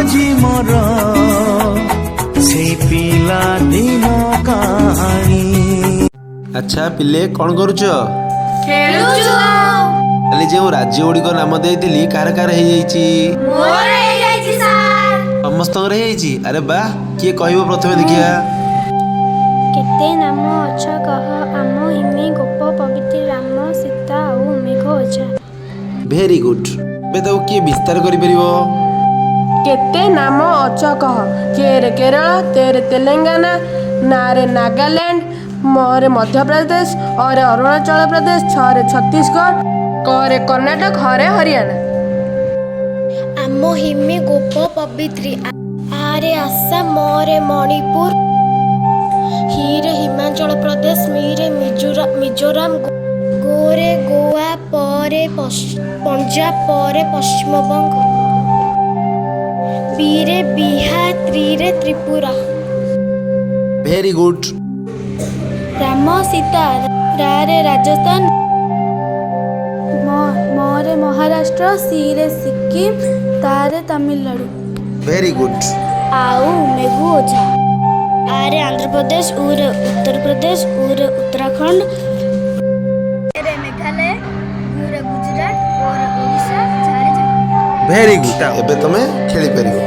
ଆଜି ମୋର ସେଇ ପିଲା ଦିନ କାହାଣୀ। ଆଚ୍ଛା ପିଲେ, କ'ଣ କରୁଛ? ଖେଳୁଛୁ। କାଲି ଯେଉଁ ରାଜ୍ୟ ଗୁଡ଼ିକ ନାମ ଦେଇଥିଲି, କାହାର କାହାର ହେଇଯାଇଛି? ମୋର ହେଇଯାଇଛି ସାର୍। ସମସ୍ତଙ୍କର ହେଇଯାଇଛି? ଆରେ ବା! କିଏ କହିବ ପ୍ରଥମେ ଦେଖିବା। କେତେ ନାମ ଅଛ କହ ଆମ ହିମି ଗୋପ ପବିତ୍ରୀ ରାମ ସୀତା ଆଉ ମେଘ ଓଝା। Very good. ଏବେ ତାକୁ କିଏ ବିସ୍ତାର କରିପାରିବ? କେତେ ନାମ ଅଛ କହ, କେରେ କେରଳ, ତେରେ ତେଲେଙ୍ଗାନା, ନାରେ ନାଗାଲ୍ୟାଣ୍ଡ, ମରେ ମଧ୍ୟପ୍ରଦେଶ, ଅରେ ଅରୁଣାଚଳ ପ୍ରଦେଶ, ଛରେ ଛତିଶଗଡ଼, କରେ କର୍ଣ୍ଣାଟକ, ହରେ ହରିୟାଣା। ଆମ ହିମି ଗୋପ ପବିତ୍ରୀ, ଆରେ ଆସାମ, ମରେ ମଣିପୁର, ହିରେ ହିମାଚଳ ପ୍ରଦେଶ, ମିରେ ମିଜୋରାମ, ଗୋରେ ଗୋଆ, ପରେ ପଞ୍ଜାବ, ପରେ ପଶ୍ଚିମବଙ୍ଗ, ବିରେ Bihar, ତ୍ରିରେ Tripura. Very good. Ram Sita, ରାରେ Rajasthan, ମରେ ମହାରାଷ୍ଟ୍ର, ସିରେ ସିକିମ, ତାରେ ତାମିଲନାଡ଼ୁ। Very good. ଆଉ ମେଘୁ ଓଝା, ଆରେ ଆନ୍ଧ୍ରପ୍ରଦେଶ, ଉରେ ଉତ୍ତରପ୍ରଦେଶ, ଉରେ ଉତ୍ତରାଖଣ୍ଡ, ମେଘାଳୟ, ଗୁରେ ଗୁଜୁରାଟ, ଓରେ ଓଡ଼ିଶା, ଝାରେ ଭେରି ଗୁଡ୍। ଏବେ ତମେ ଖେଳିପାରିବ।